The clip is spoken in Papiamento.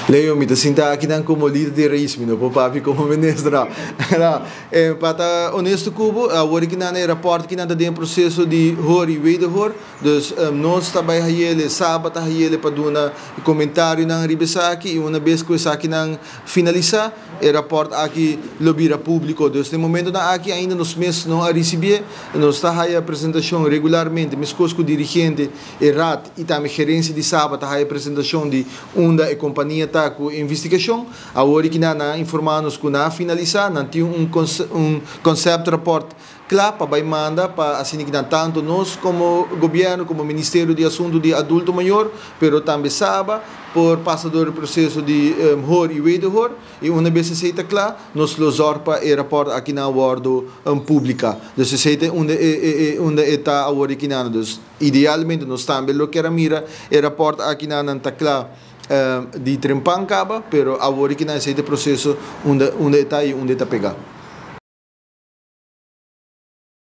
Leo, mi ta sinta akinan komo lider di Raiz, mi no por papia komo minister no. No, pa ta honesto ku bo, awor kinan e rapòrt kinan ta den proseso di hoor i wederhoor, dus nos ta bai hayele, Saba ta hayele pa duna komentarionan riba esaki i una bes ku esakinan finalisá, e rapòrt aki lo bira públiko. Dus den momentonan aki ainda nos mes no a risibié, nos ta haya presentashon regularmente meskos ku dirigente E Raad y tambe gerencia di Saba ta haya presentacion di unda e compania ta cu e investigacion. Awor ki nan a informa nos cu nan a finalisa, nan tin un un concept rapport cla pa bay manda pa asina ki nan tanto nos como gobierno, como Ministerio di Asunto di Adulto Mayor, pero tambe Saba por pasa door e proceso di hoor y wederhoor. Y una bes esey ta cla, nos lo zorg pa e rapport aki nan wordo publica. Dus esey ta unda e unda e ta awor aki nan. Dus idealmente nos tambe lo kier a mira e rapport aki nan nan ta cla di trempan caba, pero awor aki nan esey ta e proceso unda unda e ta y unda e ta pega.